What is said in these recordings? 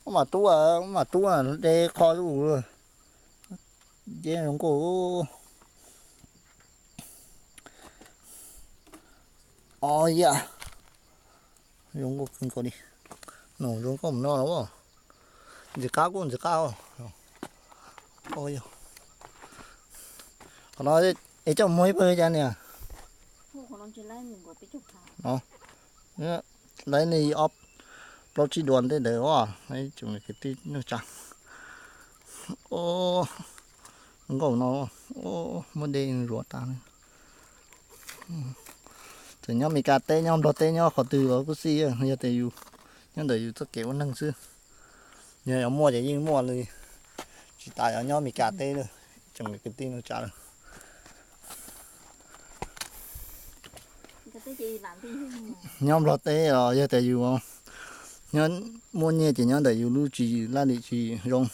Mas tub, mas tub de qho ub, ces zoo nkauj. O yam, zoo nkauj kawg nkaus li. Nws zoo nkauj mus no los, ntxim qab kuj ntxim qab. Qhov no es coj muag ib pawg cas niam? Laiv li ob plaub tsib duas tej ntawd os, tsoom kwv tij neej tsa. Nkauj no muab dej zuav tas. Txawm nyob Meskas teb nyob Nplog teb nyob qhov twg los kuj xij, yog tias yus nyob ntawm yus txoj kev ua neeg xwb. Yog yuav muaj ces yeej muaj li, tsis tas yuav nyob Meskas teb lawm, tsoom kwv tij neej tsa lawm. Nyob Nplog teb los yog tias yus nyob muaj nyiaj ces nyob ntawm yus lub tswv yim laj lim tswv yim zoo,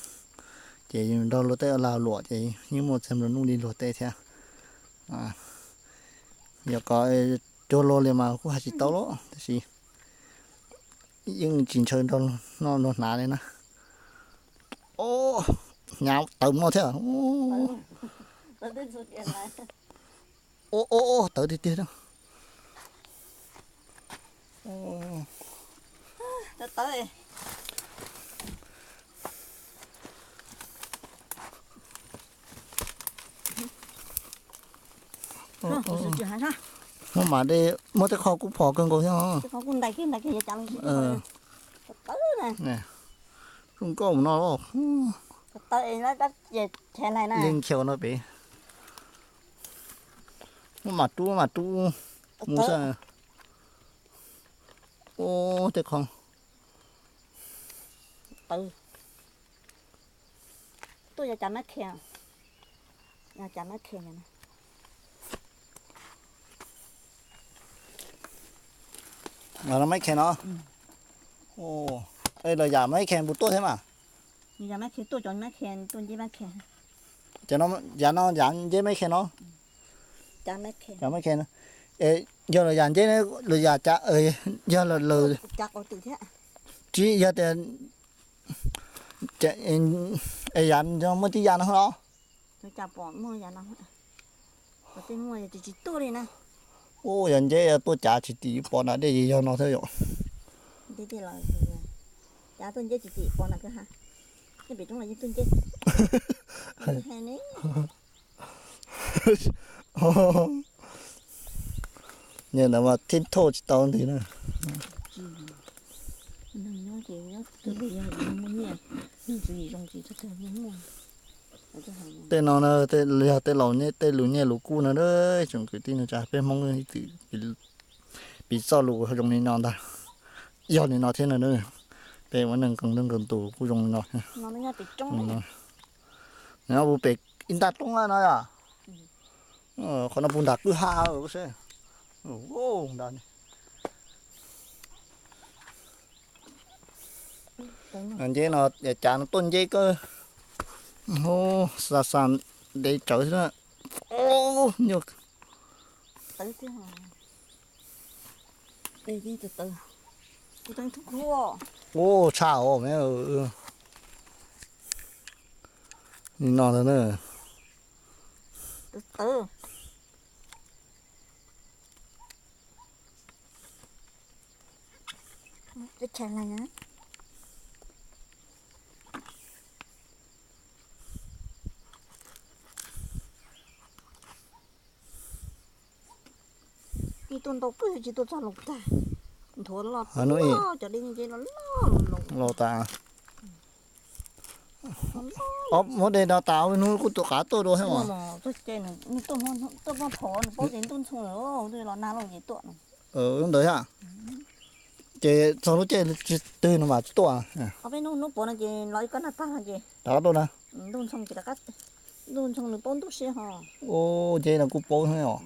ces yus nrog luag tej lag luam ces yeej muaj txiag nplua nuj li luag tej thiab. Yog kom cuag luag li mas kuj hais tsis tau los tab sis yeej tsis ntshaw nrog luag hnav li na. Hnyav tawv no thiab. Tawv tiag tiag. Muab mam de, muab tej qho kuj phom kawg nkaus thiab. Zoo nkauj no, yeej khiav no pem. Muab mam rub mam rub mus xwb. Ub, tej qho tawv. Tuaj yog cas mab khe, yog cas mab khe. Mab khe no, los yam mab khe puas tuaj thiab mas? Yam mab khe tuaj, cov mab khe tuaj nceb mab khe. Ces yam no yam nceb mab khe no. Yam mab khe no, yog los yam nceb los yam cas, yog lawm, tsis yog tias, es yam muaj tib yam no los? Ua yam nceb tuaj cav tsis tim pom na dej yog no thiab yom. Nim no mas thib thauj tsis tau ntws na. Tej no yog tej laus tej lus nyiaj lus kub no, tsoom kwv tij neej tsa peb Hmoob ib txwm piv txoj lus zoo li no ntag. Yog li no thiab no, peb ua neeg nkees leej nkees tus kuj zoo li no. Nyob pem ib ntaj roob no yom. Qhov no puag nram kwj ha seb. Nceb no cas no tuaj nceb kawg. Xa xa ntev tsawv xwb. Nyuaj. Ub, tshaj os me. Li no ntag na. Ib tuaj ntau kawg tsis tuaj txog los tag. Nthuav los cov dej nce los los los tas. Muab dej no tas hnub kuj tus qav tuaj dua thiab mas. Tuaj muab phov nws paub ces ntuj ntxhoo lawm, ntuj los nag lauj ces tuaj. Lub ntawd thiab. Ces txog lub caij tsis twg no mas tsis tuaj. Peb hnub hnub puav no ces los ib kob nag tag no ces rov qab tuaj na. Ntuj ntxhoo ces rov qab, ntuj ntxhoo nws paub ntuj siab ho. Ub, ces no kuj paub thiab os.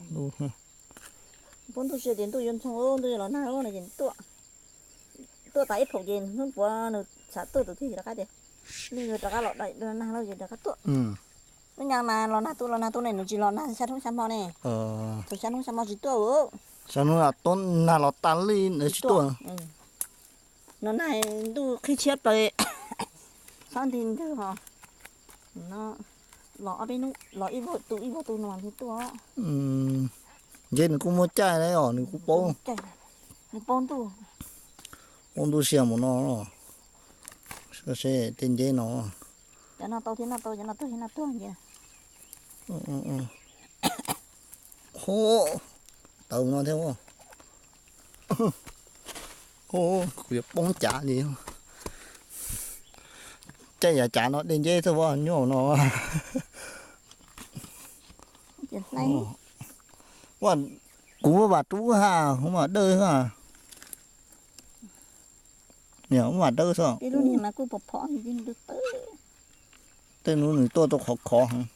Paub ntuj siab tias ntuj yuav ntxhoo, ntuj yuav los nag no ces tuaj. Tuaj tas ib phaum ces hnub puav nws xav tuaj tus twg rov qab tias, ntuj yuav rov qab los nag lauj ces rov qab tuaj. Lub nyab mas los nag tuaj los nag tuaj ne, nws tsis los nag xya hnub xya hmo ne. Thaum xya hnub xya hmo tsis tuaj. Xya hnub nag los tas li nws tsis tuaj. No nag ntuj qhib tshiab plaws, Txhob nti ntawg os. No los ob peb hnub, los ib vuag tu ib vuag tu no mas nws tuaj. Ntshe nws kuj muaj caij na os, nws kuj paub. Nws paub ntuj. Paub ntuj sia mus no. Seb tej nceb no. Cov no tau thiab no tau, cov no tuag thiab no tuag ntag. Tawv no thiab. Kuv yuav poob cav li. Caij yav cav no dej nceb xwb, nyuaj no. Kuv muab vam rub ha, kuv mam dawj ha. Muab vam dawj xwb. Tej hnub nws tuaj rau khov khov heev.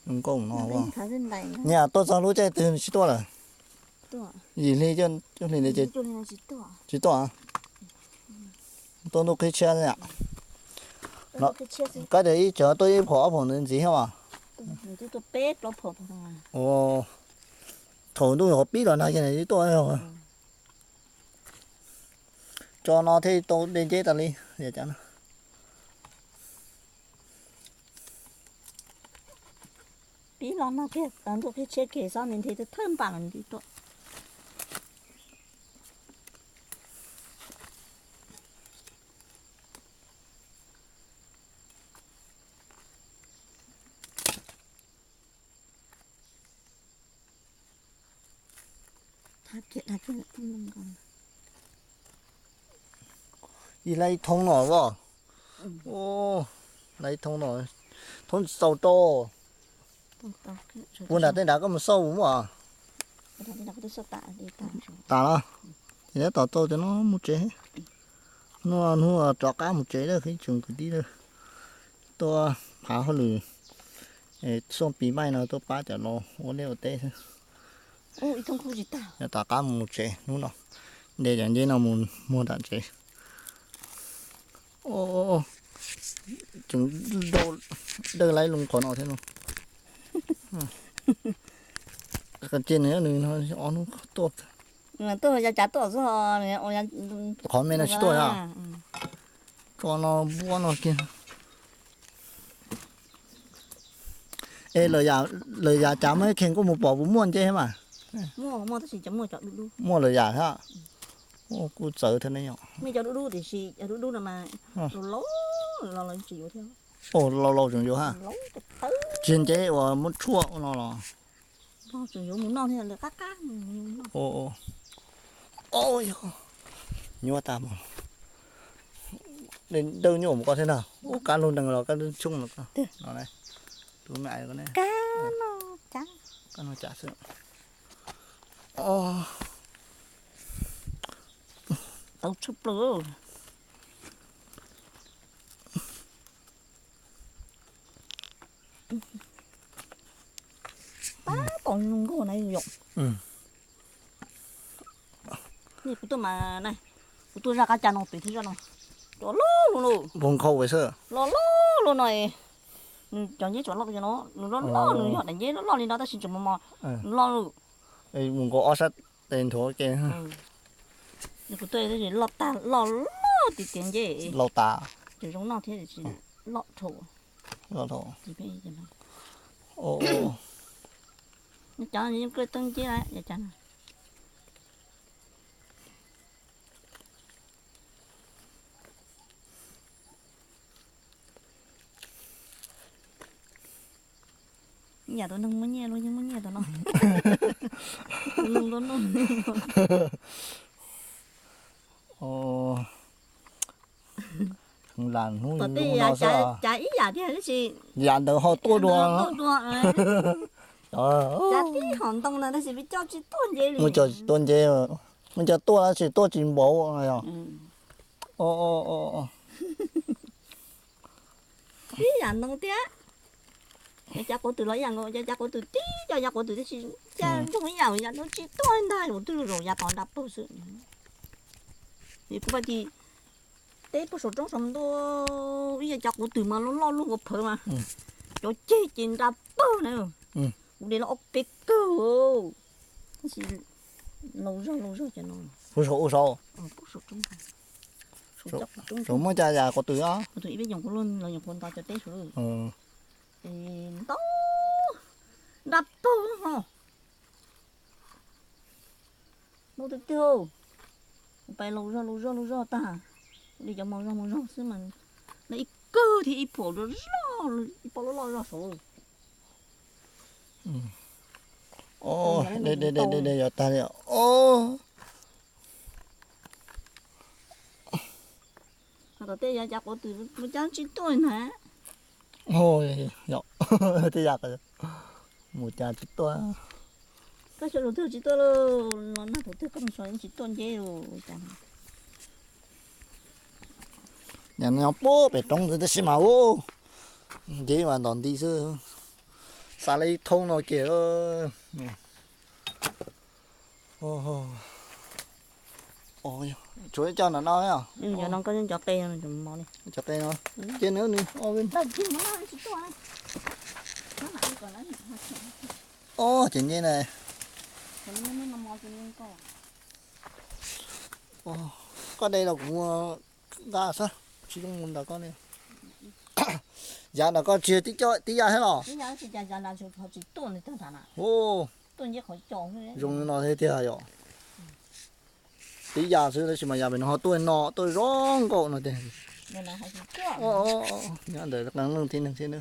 Nkauj no. Niam tuaj txog lub caij twg nws tsis tuaj lawm? Yim hli cuaj hli ntawd ces tsis tuaj. Tuaj ntuj qhib tshiab. Kab tias ib tsam tuaj ib phaum ob phaum ntawd ntxiv thiab mas. Thaum ntuj qhov pib los nag kiag nws twb tuaj. Tso no thiaj tau dej nceb tas li. Pib los nag kiag ntuj qhib tshiab kiag xob nti nthi thawj npaum los nti tuaj. Ib lab ib thoob no as. Lab ib thoob no, thoob tsis txaus rau. Puag nram tej nrad koj mus xauj muaj. Tas los, ces neb tom tau cov no mus tsev. Hnub no hnub rov qab mus tsev lawm ib tsoom kwv tij lawm. Tuaj phav hauj lwm xuaj pis maij no tuaj pab cov laus ua liaj ua teb xwb. Yog tom qab mus tsev hnub no, de cov nceb no mus muag nram tsev. Tseem dawj laib loo qhov no thiab no. Cia nws, nws ob hnub tuaj. Qhov me no tsis tuaj. Tso no npuab no kiag. Es lawv yav cav muaj ib kheej kuj mus pom puas muaj nceb mas. Muaj lawv yav thiab. Kuj txawv thiab ne yom. Laus laus tseem yuav ha. Tsis nceb uas muab tshuaj ua no los. Nyuaj tag mus. Dawj nyuaj mus koj thiab na. Ub, kab lug nees los kab lug tshooj los. Tus me, kab no cas xwb. Tau tshaj plaws. Pab tom zoo nkauj na yom. Kuv tuaj mas na, kuv tuaj zaj qab ca no pem thiab zaj no. Cov loj loj, loj loj loj no. Nws cov nceb tsuas loj no, nws loj loj, nws yog daim nceb loj loj li no tab sis tseem mos mos, nws loj loj. Mus nkaus ob sab tes nthuav ke. Kuv tuaj tab sis loj tag, loj loj tiag tiag nceb. Loj tas. Tseem zoo noj thiab, loj dhau. Loj dhau. Cov yeej kawj teeb nceb, yam tus neeg muaj nyiaj luag yeej muaj nyiaj tus no. Tus neeg nto no. Lam hnub ib no xwb. Cas ib yam tiag tab sis yam ntawd ho tuaj dua. Cas tib hom ntoo no tab sis peb coj tsis tuaj nceb li. Muaj cov tuaj nceb, muaj cov tuaj tab sis tuaj tsis npaum no yog. Ib yam ntoo thiab. Cov cav quav twm los ib yam nkaus, cov cav quav twm tib co cav quav twm tab sis cas zoo ib yam, yam no tsis tuaj ntag, ua twb zoo yav tom nra pawg xwb. Kuv pab tis teb puag saum roob saum ntuj, ib yam cav quav twm mas loj loj luaj nkaus phawv mas, cov ceg ces nra pawg na. Kuv de los ob peb kawg, tab sis Laus zog laus zog cov no. Kuv saum ub saud. Saum muaj cov yam quav twm os. Ib peb yoom kuv luaj los yoom kuv nto cov teb saud. Ntau, dab paug ho. Ntau tiag tiag. Kuv pais laus zog laus zog laus zog tag, li cov mos zog mos zog xwb mas, ib kawg thiab ib phuam zog, ib pob loj loj zog saud. De de de de yog tag li os. Tom tej yav cav quav twm mus cas tsis tuaj na. Tej yav mus cas tsis tuaj. Koj xyov lus twg tsis tuaj lauj, los nag thaum twg koj mus so tsis tuaj nceb cas. Yam no nyob puag pem roob ntawd tab sis mas ub, nceb mas ntom nti xwb. Xa li thoob no kiag. Tshuav cov no no. Cov qe no, ces nws, o ces nceb na. Koj de los kuv nqa xwb, tsis zoo mus nrog koj ne. Yav nrog koj tsis tib yam thiab los? Zoo li no thiab tiag yom. Tib yam xwb tab sis mas yam pem no ho tuaj no tuaj zoo nkauj no tiag. Nyob ntawm qee leej tib neeg thiab.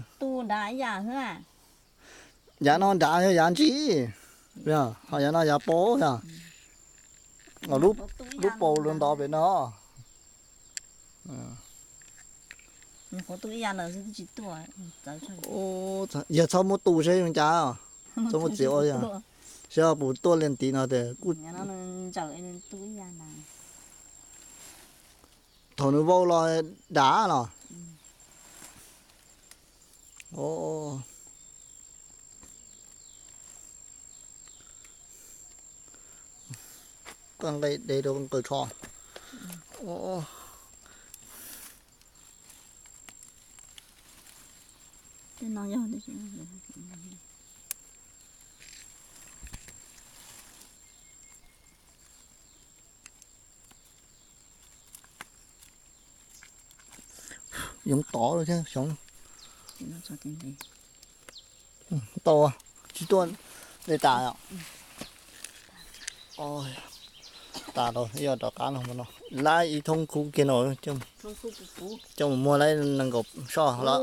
Yav no nrad yog yav ntsis, ho yav no yav paus yog. Lub paus los ntov pem no. Yog txhob muab tu seb zoo cas, txhob muab txiav ua yog, seb puas tuaj li ntiv no tias kuj. Thaum nws vau los dav los. Koj nqe de rau koj nqaws tsho. Yoov tod thiab xyov. Tau, tsis tuaj li tas. Tas rau, yog rov qab no, lab ib thoob khub kiag no coj mus muag lab nees nkaum soj, lab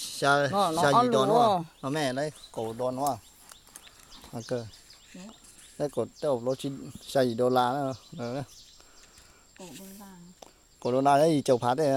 xya yim dua no, me lab kaum dua no. Lab kaum, tej zaum xya yim dollar na. Kaum dollar yog yim caum phav tej.